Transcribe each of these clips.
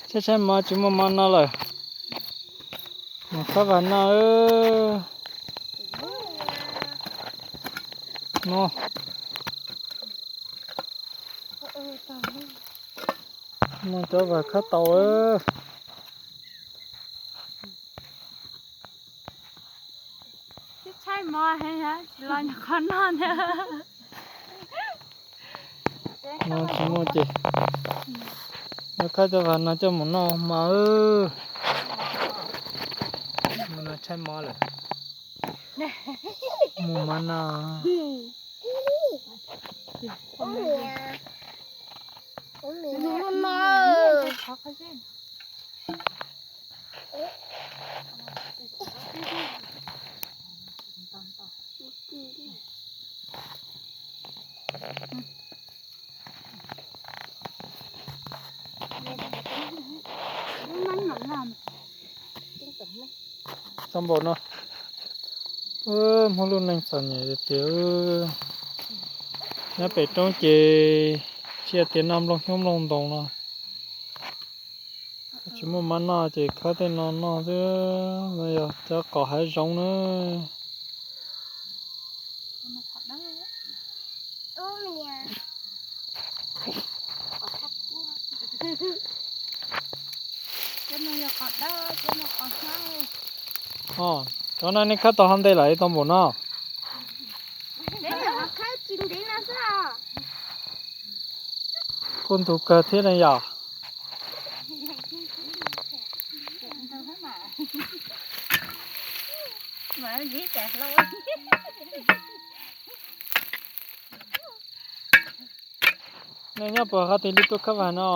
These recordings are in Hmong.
Tshaib tshaib mov tsis muaj mov noj lawm. Mus khawb vag noj. Muaj cov vag khawb tau. Tshaib mov heev, tsis los nyuam qhuav noj ntag. No tsis muaj ces, no khawb cov vag no coj mus noj mas. No tshaib mov lawm, mus mas no. Tau npaum no, Hmoob lub neej txom nyem tiag tiag. Nyob pem roob ces tsis hais tias noj nplooj xyoob nplooj ntoos no, tsis muaj mov noj ces khawb tej no noj xwb. No yog cov qos hav zoov na. Cov no nej khawb tau hov nte lawm tau npaum no. Kuj ntug kawg thiab ne yom. Nej nyob puas qhov twg li tuaj khawb vag no?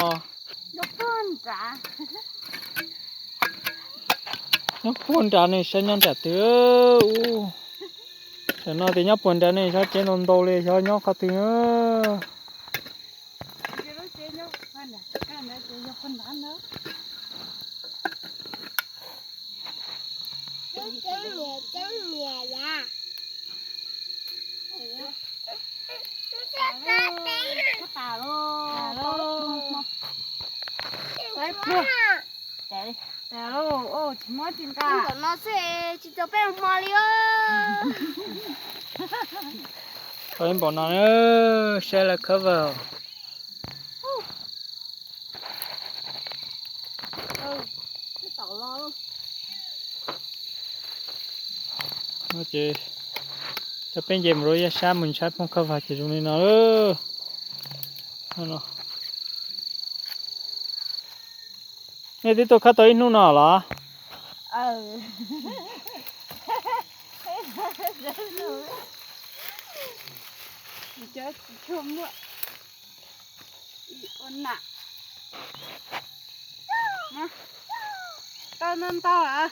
Nyob puag nrad ne, saib nyob nram twg. Tam no tias nyob puag nrad ne, xyov tsev ntau ntau li, xyov nyob qhov twg. Tsis muab tsis nqa. Npaum no xwb tsis tau peb hmo li os. Npaum no, saib lawv khawb vag. Ces cov peb nce mus rau yav sab mus ntshai phooj khawb vag ces zoo li no. Nej twb tuaj khawb tau ib hnub no los? Tau ntau ntau.